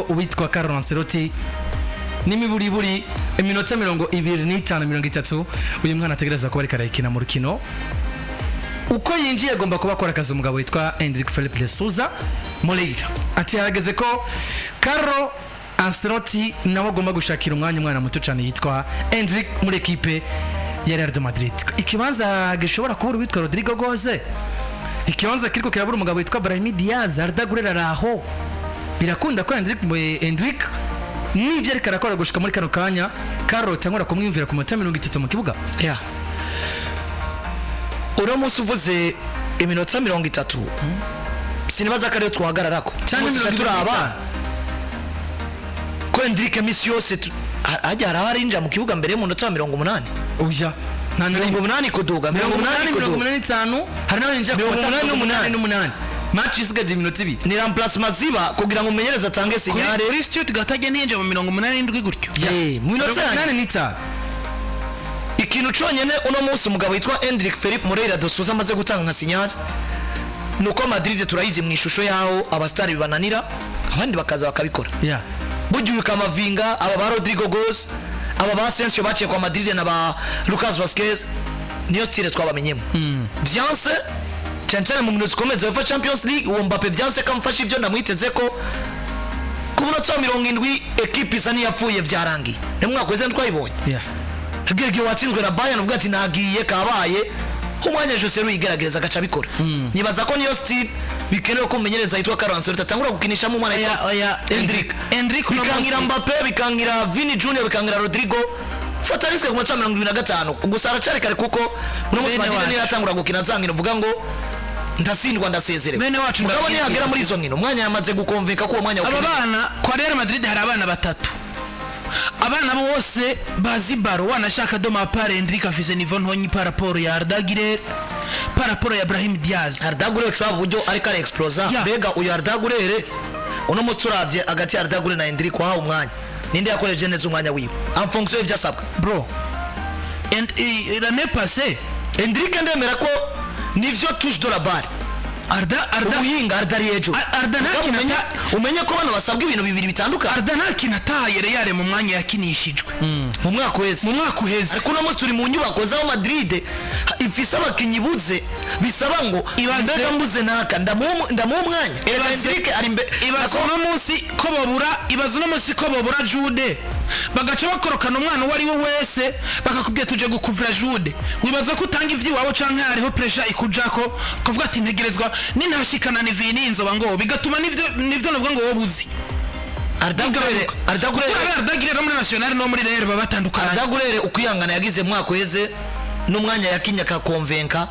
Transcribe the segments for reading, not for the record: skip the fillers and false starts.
Uwitwa Carlo Ancelotti, n'imiburiburi iminota 25, 30, uyu mwana ategereza kuba ariko arayikina mu rukino. Uko yinjiye agomba kuba akora akazi. Umugabo witwa Endrick Felipe de Souza Moreira ati harageze ko Carlo Ancelotti nawe agomba gushakira umwanya umwana muto cyane yitwa Endrick muri ekipe ya Real de Madrid. Ikibanza gishobora kubura uwitwa Rodrygo Goes, ikibanza kiriko kirabura umugabo witwa Brahim Diaz, Arda Güler araho. Birakunda ko Endrick nibyo ariko arakora gushika muri kano kanya, Carlo tangura kumwiyumvira ku minota 30 mu kibuga. Yeah. Uno munsi uvuze iminota 30, sinibaza ko ariyo twahagararako. Cyangwa Umunsi 25. Turaba ko Endrick misi yose hajya hari aho arinjira mu kibuga mbere y'umunota wa 80. Oya, nta na 80 kuduga, 80, 80 mirongo kuduga. 85, hari n'abarinjira ku 88. minota 88, match isigaje iminota 2. Ni remplacement ziba kugira ngo umumenyereze atange signal. Kuri Stuttgart agenda ntiyinjira mu 87 gutyo. Eh, mu minota mirongo yanyu. 85. Ikintu cyonyine uno munsi umugabo witwa Endrick Philip Moreira de Souza amaze gutanga nka signal ni uko Madrid turayizi mu ishusho yaho abasitari bibananira, abandi bakaza bakabikora. Burya uyu Camavinga, aba ba Rodrygo Goes, aba ba Asensio baciye kwa Madrid na ba Lucas Vazquez, niyo style twabamenyemo. Byanse cyane cyane mu nkino zikomeye za UEFA Champions League, uwo Mbappe byanse ko amufasha ibyo ndamwiteze ko ku munota wa 70 ekipe isa n'iyapfuye, byarangiye. Ni mu mwaka weze twayibonye. Igihe watsinzwe na Bayern uvuga ati nagiye kabaye, umwanya Joselu yigerageza agaca abikora. Nibaza ko niyo style bikenewe ko umumenyereza yitwa Carlo Ancelotti atangura gukinishamo umwana Oya, yitwa oya. Endrick. Endrick uno Bikangira munsi- Mbappe, bikangira Vini Junior, bikangira Rodrygo. Fata risque ku munota wa 75. Gusa aracari kare, kuko uno munsi Bene Madrid wacu. niyo yatangura gukina zangira uvuga ngo ndasindwa, ndasezerewe. Bene wacu, mugabo ndabwira. nihagera muri izo nkino, umwanya yamaze gukonvinka ko uwo mwanya Aba ukeneye. bana kwa Real Madrid, hari abana batatu, abana bose bazi ballon. Wanashaka de ma part, Endrick afise niveau ntonyi par rapport ya Arda Güler, par rapport ya Brahim Diaz. Arda Güler ushobora uburyo ariko ara explosa. Mbega uyu Arda Güler, uno munsi turavye hagati ya Arda Güler na Endrick wahawe umwanya, ninde yakoresheje neza umwanya wiwe en fonction y'ivyo asabwa? Bro, and l'année passée Endrick ndemera ko nivyo touche de la balle, Arda ubuhinga Arda ari hejuru. Arda nta Mugabo kintu umenye ko bano basabwa ibintu bibiri bitandukanye. Arda nta kintu ataye Real mu mwanya yakinishijwe mu mwaka uheze. Mu mwaka uheze. Ariko uno munsi turi mu nyubako z'aho Madrid ifise abakinyi buze, bisaba ngo mbega mbuze naka, ndamuha umwanya. Erega Endrick ari imbe Ibaza uno munsi ko babura, ibaza uno munsi ko babura Jude, bagaca bakorokana umwana uwo ari we wese, bakakubwira tuje gukuvura Jude. Wibaza ko utanga ivy'iwawe canke hariho pressure ikujako kuvuga ati ntegerezwa nintashikana ni Vini nzoba ngo bigatuma nivyo novuga ngo wowe uzi? Arda Güler, Arda Güler. Kuko Arda Güler no muri National no muri Real baba batandukanye. Arda Güler ukwihangana yagize mu mwaka uheze n'umwanya yakinye akakonvenka,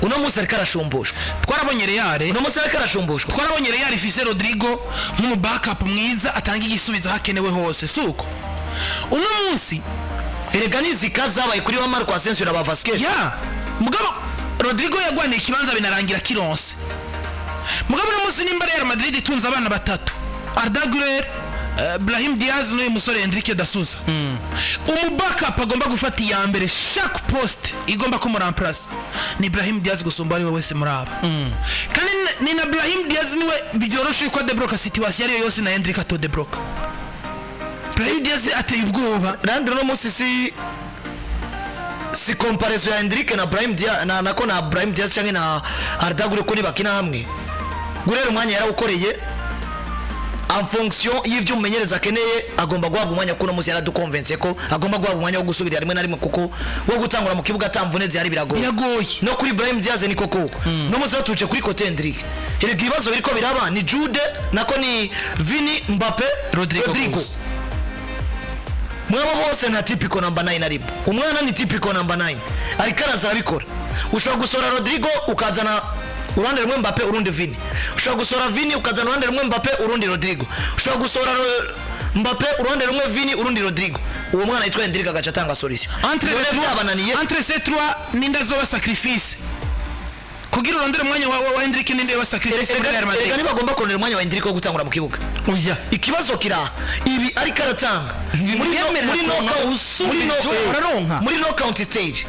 uno munsi ariko arashumbushwa. Twarabonye Real. Uno munsi ariko arashumbushwa. Twarabonye Real ifise Rodrygo nk'umu backup mwiza atanga igisubizo hakenewe hose, suko uno munsi Erega n'izika zabaye kuri ba Marco Asensio na ba Vasquez. Ya, mugabo Rodrygo yagwaniye ikibanza binarangira kironse. Mugabo uno munsi nimba Real Madrid itunze abana batatu, Arda Güler, Brahim Diaz n'uyu musore Endrick da Souza, umu backup agomba gufata iya mbere chaque poste igomba kumuramplasa ni Brahim Diaz gusumba ari we wese muri aba. Kandi ni na Brahim Diaz niwe byoroshe ko debloka situation ariyo yose na Endrick atodebloka. Brahim Diaz ateye ubwoba. Leandro, uno munsi si comparaison ya Endrick na Brahim Diaz na nako na Brahim Diaz canke na Arda Güler, kuri bakina hamwe. Güler umwanya yarawukoreye en fonction y'ivyo umumenyereza akeneye, agomba guhabwa umwanya, kuko uno munsi yaradukonvense ko agomba guhabwa umwanya wo gusubira rimwe na rimwe, kuko wo gutangura mu kibuga atamvune zihari biragoye. Biragoye. No kuri Brahim Diaz niko koko. No munsi tuje kuri côté Endrick, erega ibibazo biriko biraba ni Jude, nako ni Vini, Mbappe, Rodrygo. Rodrygo. Goes. Mwabo bose nta typical number 9 arimo. Umwana ni typical number 9, ariko araza arabikora. Ushobora gusora Rodrygo ukazana uruhande rumwe Mbappe, urundi Vini. Ushobora gusora Vini ukazana uruhande rumwe Mbappe, urundi Rodrygo. Ushobora gusora Mbappe, uruhande rumwe Vini, urundi Rodrygo. Uwo mwana yitwa Endrick agaca atanga solution. Entre None les trois, byabananiye. Entre ces trois, ninde azoba sacrifice kugira urondere umwanya wa Endrick? Ninde yoba sacrifice muri Real Madrid? Erega ntibagomba kurondera umwanya wa Endrick wo gutangura mu kibuga. Oya. Ikibazo kiraha, ibi ariko aratanga muri no, Ntibimwemerera muri kuronka knockout usumba muri no, ibyo araronka. muri knockout stage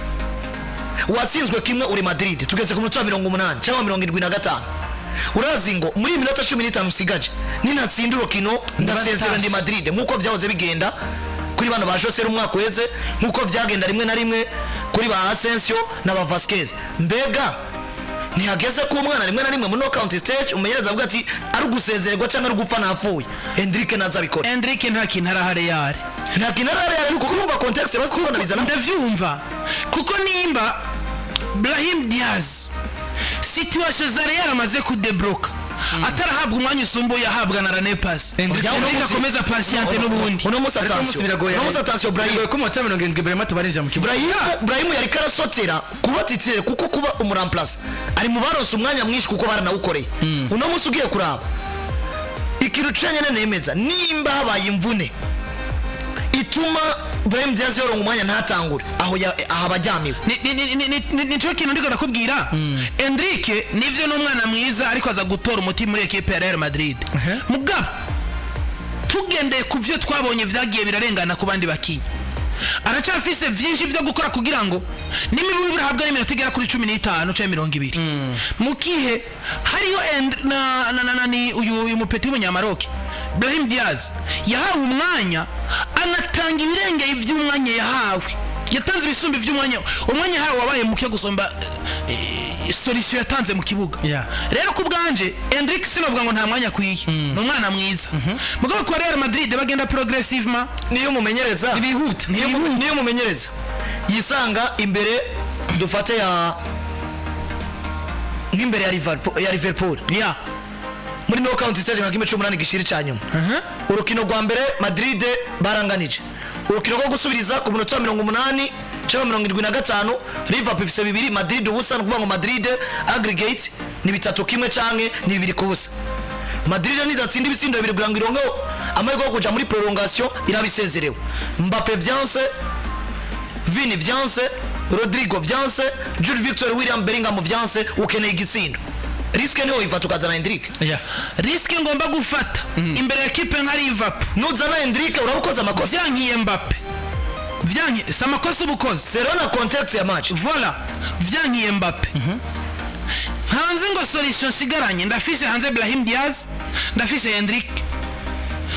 watsinzwe kimwe uri Madrid, tugeze ku munota wa 80 cyangwa 75. Urazi ngo muri iyi minota 15 usigaje, ninatsinda urukino ndasezera ndi Madrid, nk'uko byahoze bigenda kuri bano ba Joselu umwaka uheze, nk'uko byagenda rimwe na rimwe kuri ba Asensio na ba Vasquez. Mbega ntihageze ko umwana rimwe na rimwe muri knockout stage umumenyereza avuga ati ari ugusezererwa cyangwa ari ugupfa napfuye, Endrick ntazabikora? Endrick nta kintu araha Real. Nta kintu arara, ariko urumva context bazikubona bizana. Ndavyumva, kuko nimba Brahim Diaz, situation za Real amaze kudebloka, atarahabwa umwanya usumbuye ahabwa na l'année passée, Endrick Endrick akomeza patiente n'ubundi. Uno munsi, Ariko uno munsi attention, biragoye. uno munsi, attention, Brahim. Biragoye ko mu minota 70 Brahim tubarinjira mu kibuga. Brahim yari karasotera kuba titulaire, kuko kuba umuremplaçant ari mu baronse umwanya mwinshi kuko baranawukoreye. Uno munsi ugiye kuraba ikintu cenyene nemeza, nimba habaye imvune ituma Brahim Diaz yoronka umwanya ntatangure, aho aha abajyamiwe. Nico kintu ndiko ndakubwira. Endrick nivyo ni umwana mwiza, ariko aza gutora umuti muri ekipe ya Real Madrid. Mugabo tugendeye ku vyo twabonye vyagiye birarengana ku bandi bakinyi, aracafise vyinshi vyo gukora kugira ngo n'imibu birahabwa n'iminota igera kuri 15 canke 20, mu gihe hariyo na ni uyu mupeti w'umunyamaroke Brahim Diaz yahawe umwanya, anatanga ibirengeye ivy'umwanya yahawe, yatanze ibisumbi vy'umwanya. Umwanya yahawe wabaye muke gusumba solution yatanze mu kibuga. Rero ku bwanje, Endrick sinovuga ngo nta mwanya akwiye, ni umwana mwiza, mugabo kwa Real Madrid bagenda progressivement. Niyo umumenyereza Ntibihuta. Niyo umumenyereza yisanga imbere, dufate ya nk'imbere ya Liverpool muri knockout stage, nka kimwe c'umunani gishiri ca nyuma, urukino rwa mbere Madrid baranganije, urukino rwo gusubiriza ku munota wa 80 cyangwa 75, Liverpool ifise 2, Madrid 0. Ni ukuvuga ngo Madrid aggregate ni 3-1 canke ni 2-0. Madrid nidatsinda ibitsindo bibiri kugira ngo ironke amahirwe yo kuja muri prolongation, irabisezerewe. Mbappe vyanse, Vini vyanse, Rodrigo vyanse, Jude Victor William Bellingham vyanse, ukeneye igitsindo. Risque niho ifata ukazana Endrick. Risque ngomba gufata imbere ya ekipe nka Liverpool? Nuzana Endrick uraba ukoze amakosa. Vyankiye Mbappe, vyankiye, si amakosa uba ukoze. Selon na contexte ya match. Voilà, vyankiye Mbappe hanze, ngo solution nsigaranye, ndafise hanze Brahim Diaz, ndafise Endrick,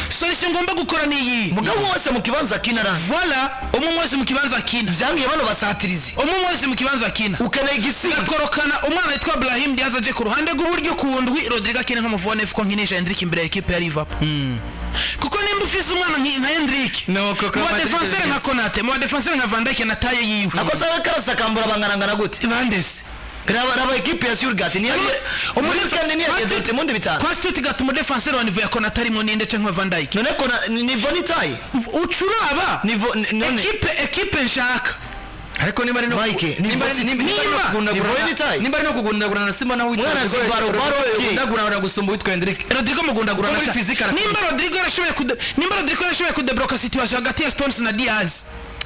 solution ngomba gukora ni iyi. Mugabo wese mu kibanza akina aranga. Voilà, umwe wese mu kibanza akina. Vyangiye bano basatirizi. Umwe wese mu kibanza akina. Ukeneye igitsindo. Gakorokana umwana witwa Brahim Diaz aje ku ruhande rw'uburyo ku ndwi, Rodrigo akina nk'umufone, ko nkinisha Endrick imbere ya ekipe ya Liverpool, kuko nimba ufise umwana nka Endrick No, koko mu Madrid badefenseur nka bigeze. Konate, mu badefenseur nka Van Dijk na taille yiwe. Akosa karasakambura bangarangana gute? Bandese. Raba ekipe ya Stuttgart niyo muri weekend niyo yagenze Dortmund 5. Kwa Stuttgart umudefenseur wa niveau ya Konate arimo ninde, canke wa Van Dijk? None ko niveau ni taille. Ucuraba Niveau none ekipe nshaka. Ariko niba ari no Mike, nimba ari no kugundagurana niveau ni taille. Nimba ari no kugundagurana na Simba nawe witwa Mwana Zimbaro, Baro, kugundagurana gusumba witwa Endrick. Rodrigo mugundagurana. Kuko muri physique arakora. Nimba Rodrigo yarashoboye kudebloka situation hagati ya Stones na Diaz,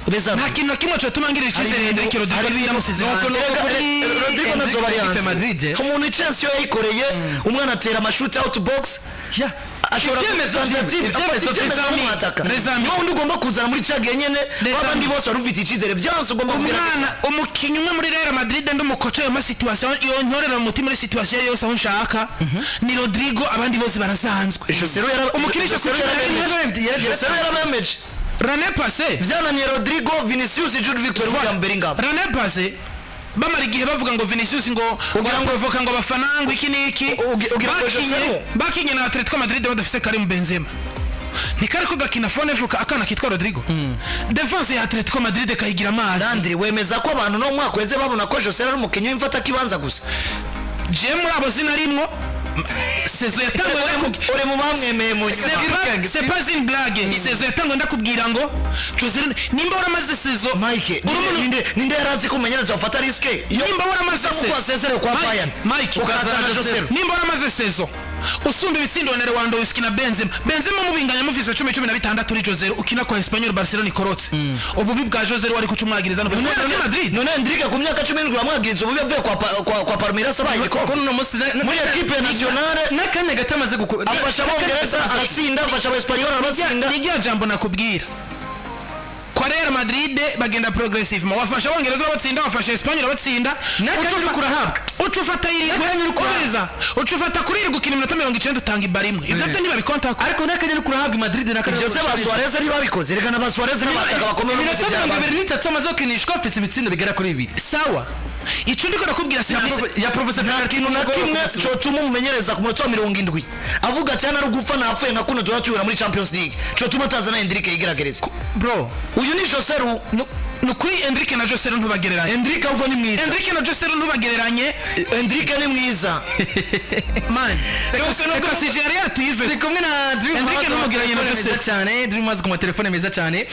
Reza nta kintu na kimwe cyotuma ngirira icyizere Endrick, Rodrigo yamusize Nuko hanze. nuko kuri Rodrigo Endrick nazo bari na equipe hanze. Madrid. Umuntu chance yo yayikoreye, umwana atera amashoot out box, ashobora Ivyemezo tentative, vyiwe, afata ivyemezo icyemezo vyiwe. kumwataka. Les amis. Niba undi ugomba kuzana muri cya gihe nyene Les babandi amis. bose wari ufite icyizere, byanse ugomba kugerageza. Umwana, umukinnyi umwe muri Real Madrid ndi umukoca ayo masituation yontorera mu mutima muri situation yose aho nshaka ni Rodrigo, abandi bose barasanzwe. Joselu yara Umukinisha Joselu ku cumi na rimwe. Joselu yarabemeje. L'année passée Byananiye Rodrigo, Vinicius, Jude Victor William Bellingham. L'année passée bamara igihe bavuga ngo Vinicius ngo Ugira ngo- provoka ngo abafana ngo iki n'iki. Ugira ngo Bakinye Joselu- bakinye na Atletico Madrid badafise Karim Benzema, ntikari ko gakina fone fuka akana kitwa Rodrigo, défense ya Atletico Madrid kayigira amazi. Landry, wemeza ko abantu no mu mwaka weze babona ko Joselu ari umukinnyi w'imfata kibanza gusa? Je muri abo sinarimwo. Saison yatanguye ndakubwira Uri mu bamwemeye mu nyuma. C'est pas une blague, saison yatanguye ndakubwira ngo Joselu, nimba waramaze saison Mike, uri umuntu- ninde yarazi ko umumenyereza wafata risque yo nimba waramaze kuko saison wasezerewe kwa Mike, Bayern Mike, ukazana Joselu? Nimba waramaze saison usumba ibitsindo na Lewandowski na Benzema, Benzema mubinganya mufise 10 16, uri Joselu ukina kwa Espanyol Barcelona ikorotse, ububi bwa Joselu wari kucumwagiriza no muri Madrid. None Endrick ku myaka 17 bamwagiriza ububi avuye kwa Palmeiras abaye igikombe Ko uno munsi muri equipe nationale? N'akanya gato amaze gukora Afasha abongereza aratsinda, afasha aba-Espanyol arabatsinda. Ni rya jambo nakubwira, kwa Real Madrid bagenda progressive, wafasha abongereza babatsinda, wafasha Espanyol batsinda. N'akanya uriko urahabwa. Uca ufata irindwi. N'akanya uri kuraba. Ubiriza, uca ufata kuri irindwi, ukina iminota 90, utanga ibara imwe. Ibyo byo ntibabikontako. Ariko n'akanya uri kurahabwa i Madrid n'akanya. Ibyo se ba Suarez ntibabikoze? Reka na ba Suarez n'abataka bakomeye. Iminota 23 amaze gukinishwa, afise ibitsindo bigera kuri bibiri. Sawa, icyo ndiko nakubwira sinabise. Ya professor. Nta kintu na kimwe cotuma umumenyereza ku munota wa 70 avuga ati: "Hano ari ugupfa napfuye", nka kuno tuba tubibona muri Champions League, cotuma atazana Endrick yigeragereza. Bro, uyu ni Joselu. Ni ukuri, Endrick na Joselu ntubagereranye. Endrick ahubwo ni mwiza. Endrick na Joselu ntubagereranye. Endrick ni mwiza. Man, reka si Real tuyive. Turi kumwe na Dream Enrique House n'umugereranye na ku matelefone Joseph. meza cyane, Dream House ku matelefone meza cyane.